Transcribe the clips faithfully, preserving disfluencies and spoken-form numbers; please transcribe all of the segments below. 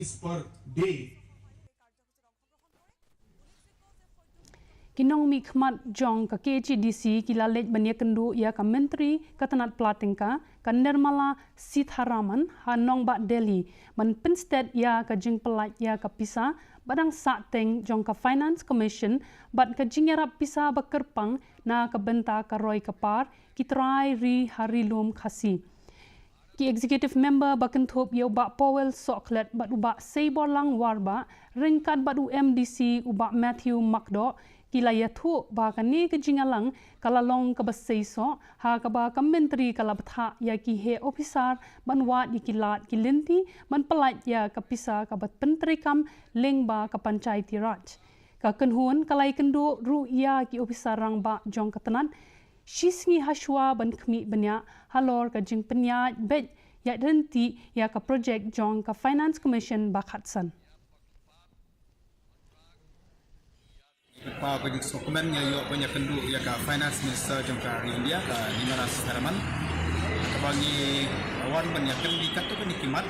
per day. Ki nongmihkhmat jong ka K H A D C ki la leit ban ïakynduh ïa ka Myntri ka tnat pla tyngka, ka Nirmala Sitharaman, ha nongbah Delhi ban pynsted ïa ka jingpyllait ïa ka pisa ba dang sahteng jong ka Finance Commission bad ka jingïarap pisa ba kyrpang na ka bynta ka roi ka par ki trai ri ha Ri Lum Khasi. Ki Executive Member ba kynthup ïa u Bah Powell Sohkhlet bad u Bah Seiborlang Warbah ryngkat bad u M D C u Bah Matthew Makdoh ki la ïathuh ba kane ka jingïalang ka la long kaba seisoh ha kaba ka Myntri ka la bthah ïa ki heh ophisar ban wad ïa ki lad ki lynti ban pyllait ïa ka pisa kaba pyntreikam lyngba ka Panchayati Raj. Ka kynhun ka la ïakynduh ruh ïa ki ophisar rangbah jong ka tnat shi sngi hashwa ban khmih bniah halor ka jingpynïaid beit ïaid ryntih ïa ka projek jong ka Finance Commission ba khatsan. Lypa ka jingsngewkmen nga ïoh ban ïakynduh ïa ka Finance Minister jong ka ri India, ka Nirmala Sitharaman, kaba ngi wan ban ïakynduh katto katne ki mat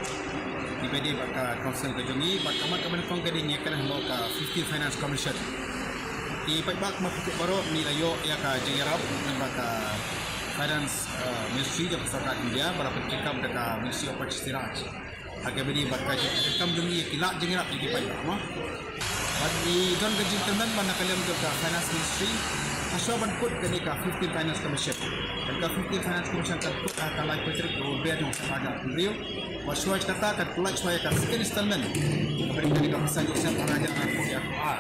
kiba dei bad ka Council ka jong ngi, bad ka mat kaba nyngkong ka dei ngi ïakynduh halor ka fifteen Finance Commission. Ki paidbah, ma phi tip baroh, ngi la ïoh ïa ka jingïarap na ka Finance Ministry jong ka Sorkar India ba la pyntreikam da ka Ministry of Panchayati Raj. Ha kaba dei bad ka jingkyrkhu jong ngi ïa ki lad jingïarap ïa ki paidbah, mo. Bad ngi don ka jingkyrmen ba na ka liang jong ka Finance Ministry, hashwa ban kut kane ka fifteen Finance Commission, bad ka fifteen Finance Commission kan kut ha ka laiphew tarik u Naiwieng jong u snem ar hajar arphew hynriew. Bad shuwa kata kan pynlait shuwa ïa ka second installment, kaba dei kane ka pisa jong u snem ar hajar arphew ar.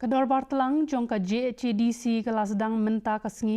Ka dorbar tlang jong ka J H A D C ka la sdang mynta ka sngi